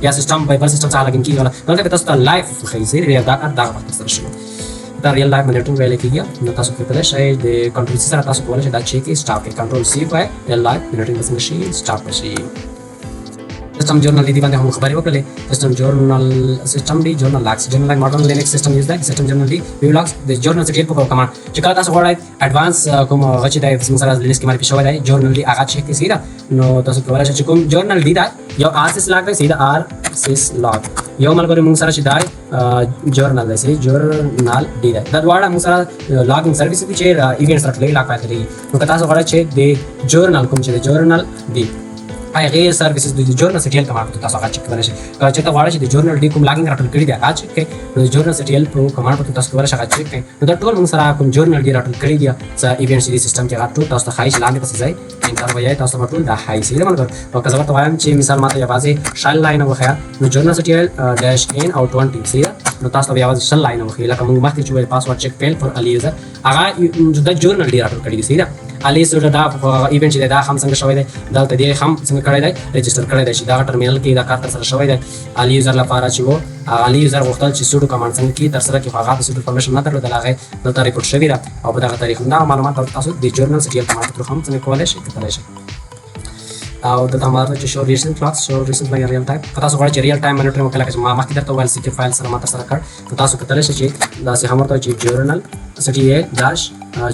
یا سیستم به بل سیستم څخه login کیږي، دلته به تاسو ته live ښیي چې دا کار دغه وخت ترسره شو. دا real live monitoring ویل کیږي. نو تاسو کتلی شئ، د control C سره تاسو کولی شئ دا چک stop کړئ. control C وای، real live monitoring به څنګه شي؟ stop شي. system journal دی باندې هم خبرې وکړلې. system journal، systemd journal logs، journal log modern Linux system use دی. system journal d view logs، د journalctl په command چې کله تاسو غواړئ advance کوم هغه چې د موږ سره لینکس کې معرفي شوی دی journal d، هغه چک کړئ، ده. نو تاسو کولای شئ چې کوم journal d دا یو rsyslog دی، صحیح ده، rsyslog یو ملګری موږ سره چې دی journal دی، صحیح، journal d دی. دا دواړه موږ سره logging service دي چې events راټولوي، log file لري. نو که تاسو غواړئ چې د journal کوم چې د journal d هغې سرویسز د journalctl command په تاسو هغه چک کولی شئ. که چېرته غواړئ چې د journald کوم logging راټول کړي دي هغه چک کړئ، نو د journalctl په command په تاسو کولی شئ هغه چک کړئ. نو دا ټول موږ سره کوم journald راټول کړي دي، څه event چې دي سیستم کې، هغه ټول تاسو ته ښایي چې لاندې پسې ځئ، enter وایئ، تاسو به ټول دا ښایي. صحیح ده ملګرو؟ او که زه ورته وایم چې مثال ماته یوازې 20 لاینه وښیه، نو journalctl dash n او 20، صحیح ده؟ نو تاسو ته به یوازې 20 لاینه وښیي. لکه موږ مخکې چې ویل password check fail for Ali user، هغه د journald راټول کړي دي، صحیح ده؟ علي سره دا event چې دا هم څنګه شوی دی، دلته دې هم څنګه کړی دی، register کړی دی چې دا ټرمینل کې دا کار تر سره شوی دی. علي user لپاره چې وو، علي user غوښتل چې sudo command څنګه کی تر سره کې، خو هغه د sudo permission نه درلودل، هغه دلته report شوی ده او په دغه تاریخ. دا معلومات تاسو د journalctl command تر هم څنګه کولای شئ، کتلی شئ. او دلته ما چې show recent logs، show recent log real time، که تاسو غواړئ چې real time monitoring وکړئ، لکه چې ما مخکې درته وویل secure file سره ما تر سره کړ، نو تاسو کتلی شئ چې داسې هم ورته چې journalctl dash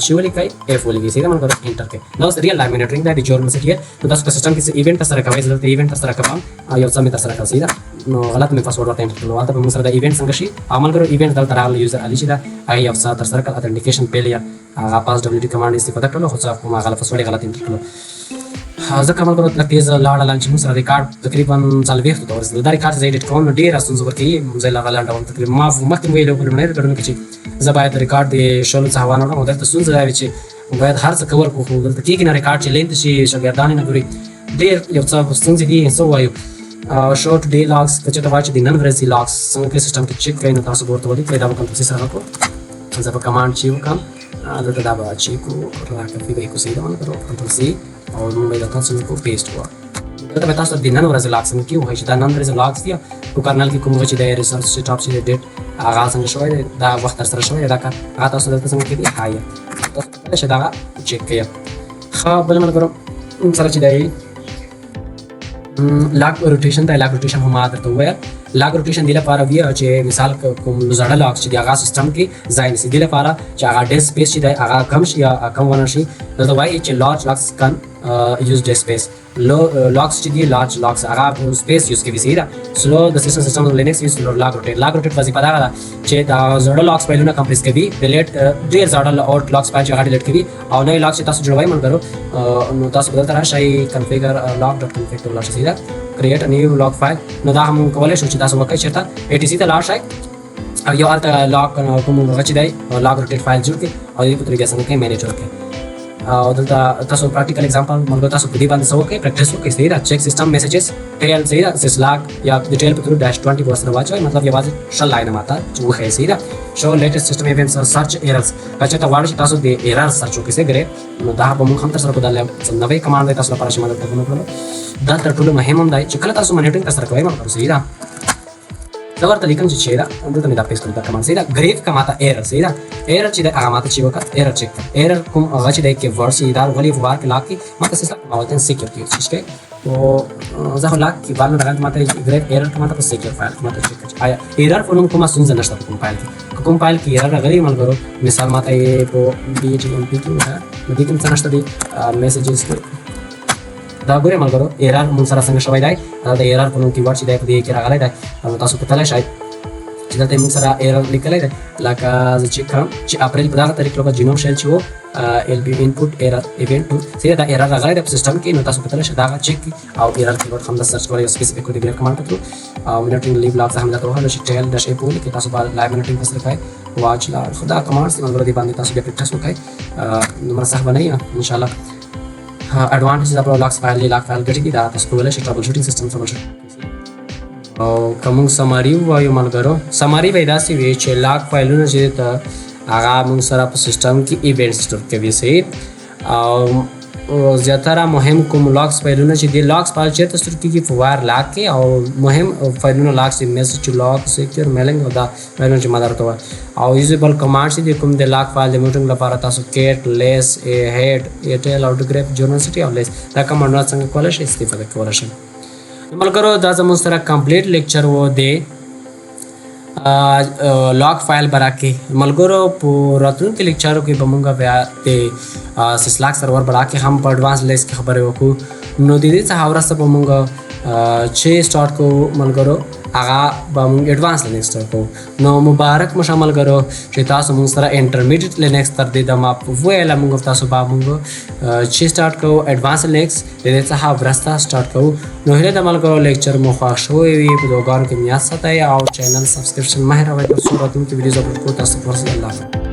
چې ولیکئ، f ولیکئ، صحیح ده ملګرو؟ enter کړئ. دا اوس real time monitoring دی د journalctl. نو تاسو په سیستم کې څه event تر سره کوئ، زه دلته event تر سره کوم، یو څه مې تر سره کړ، صحیح ده؟ نو غلط مې پاسورډ ورته enter کړو، هلته به موږ سره د event څنګه شي. او ملګرو، event دلته راغلی، user علي چې ده هغه یو څه تر سره کړ، authentication failure، هغه passwd command استفاده کړلو، خو څه کومه غلط پاسورډ غلط enter کړلو. ځکه ملګرو لږ تیز لاړه چې موږ سره ریکارډ تقریبا 40 ته ورسېدل. دا ریکارډ زه edit کوم نو ډېره ستونزه ورکوي، زه له هغه لنډوم. تقریبا ما مخکې ویلي په لومړنۍ ریکارډونو کې چې زه باید ریکارډ د 20 څخه وانه وړم، او دلته ستونزه دا وي چې باید هر څه کور کړو، خو دلته کېږي نه، ریکارډ چې length شي شاګردان یې نه ګوري، ډېر یو څه ستونزې دي، څه ووایو. show today logs، که چېرته غواړئ چې د نن ورځې logs څنګه کې سیستم کې چک کړئ، نو تاسو به ورته ولیکئ. دا به کنټرول سي سره وکړو، زه به command چې وکړم دلته دا به چې کو را کپي به کو، صحیح ده ملګرو؟ کنټرول سي او موږ به دلته څنګه کو paste کو. دلته به تاسو د نن ورځې log څنګه کې وایي چې دا نن ورځې logs دي، په kernel کې کوم چې د resource setup چې date هغه څنګه شوی دی، دا وخت تر سره شوی دی، دا کار هغه تاسو دلته څنګه کې دی های تاسو کولی شئ دا چک کړئ. ښه، بل ملګرو سره چې دی log rotation دی. log rotation هم ما درته وویل، log rotation دې لپاره وي چې مثال کوم زړه log چې د هغه سیستم کې ځای نیسي، دې لپاره چې هغه disk space چې دی هغه کم شي یا کم ونه شي. دلته وایي چې large logs can use disk space، لو logs چې دي، large logs هغه space use کوي، صحیح ده؟ slow the system Linux use log rotate. log rotate وظیفه دا ده چې دا زړه logs فایلونه compress کوي، delete ډیر زړه old logs file چې هغه delete کوي او نوې logs چې تاسو جوړوئ ملګرو، نو تاسو بدل راشئ configure log.config ته ولاړ شئ، صحیح ده؟ create a new log file. نو دا هم کولی شو چې تاسو وکړئ، چېرته etc ته لاړ شئ او یو هلته log کوم هغه چې دی log rotate file جوړ کړئ او دې په طریقه څنګه کې manage وکړئ. او دلته تاسو practical example ملګرو، تاسو په دې باندې څه وکړئ، practice وکړئ، صحیح ده؟ check system messages tail، صحیح ده؟ syslog یا د tail په through dash 20 ورسره واچوئ، مطلب یوازې 20 لاینه ماته چې وښایي، صحیح ده؟ show latest system events، search errors، که چېرته غواړئ چې تاسو د error search وکړئ ګرې، نو دا به موږ هم تر سره کوو. دا نوې command دی تاسو لپاره چې ما درته ونه کړلو. دا تر ټولو مهم هم دی چې کله تاسو monitoring تر سره کوئ ملګرو، صحیح ده؟ زه ورته لیکم چې چیرې دلته مې دا paste کړو دا command، صحیح ده؟ grep کا ماته error، صحیح ده؟ error چې دی هغه ماته چې وکړه، error چک کړه، error کوم هغه چې دی کې ورډ چې دا غلی var کې log کې ماته syslog ماته secure کې چې کې او زه خو log کې var نه راغلی، ماته grep error ماته په secure file ماته چک کړه، آیا error په نوم کومه ستونزه نشته په کوم فایل کې. کوم فایل کې error راغلی ملګرو، مثال ماته یې په BTMP کې وښیه، نو دې کې څه نشته دی messages کې. دا ګورې ملګرو، error مونږ سره څنګه شوی دی، دا د error په نوم keyword چې دی په دې کې راغلی دی. نو تاسو کتلی شئ چې دلته موږ سره error لیکلی دی، لکه زه چک کړم چې اپریل په دغه طریق لکه GNOME shell چې وو LB input error event 2، صحیح ده؟ error راغلی دی په سیستم کې، نو تاسو کتلی شئ دا چک او error keyword هم د search کولی یو specific د grep command په through. او monitoring live logs هم درته وښودل چې tail dash f ولیکئ، تاسو به live monitoring ترسره کړئ. watch log خو دا commands دي ملګرو، دې باندې تاسو بیا practice وکړئ، دومره سخت به نه وي ان شاء الله. advantage د logs file، log file ګټې دي، دا تاسو کولی شئ troubleshooting system troubleshoot. او که موږ summary ووایو ملګرو، summary به داسې وي چې log فایلونه چې ته هغه موږ سره په سیستم کې event store کوي، صحیح؟ او زیاتره مهم کوم logs فایلونه چې دی، logs file چیرته store کیږي؟ په var log کې. او مهم فایلونه logs message log، secure، mailing او دا فایلونه چې ما درته وویل. او usable command چې دی کوم د log file د monitoring لپاره، تاسو cat، less، head، tail او grep، journalctl او less دا command ونه څنګه کولی شئ، استفاده کولی شئ. ملګرو، دا زموږ سره complete lecture وو دی log file باره کې. ملګرو، په راتلونکي لیکچرو کې به مونږ بیا د syslog server باره کې هم په advance list کې خبرې وکړو. نو د دې څخه وروسته به مونږ چې start کوو ملګرو. هغه به موږ اډوانس لینکس سټارټ کوو. نو مبارک مو شه ملګرو چې تاسو موږ سره انټرمیډیټ لینکس تر دې دمه ویله. موږ تاسو به موږ چې سټارټ کوو اډوانس لینکس د دې څخه ورسته سټارټ کوو. نو هیله ده ملګرو لیکچر مو خوښ شوی وي. په دعاګانو کې مې یاد ساتئ او چینل سبسکرپشن مه هېروئ تر څو راتلونکي ویډیوز اپلوډ کړو تاسو ته ورسېږي. الله.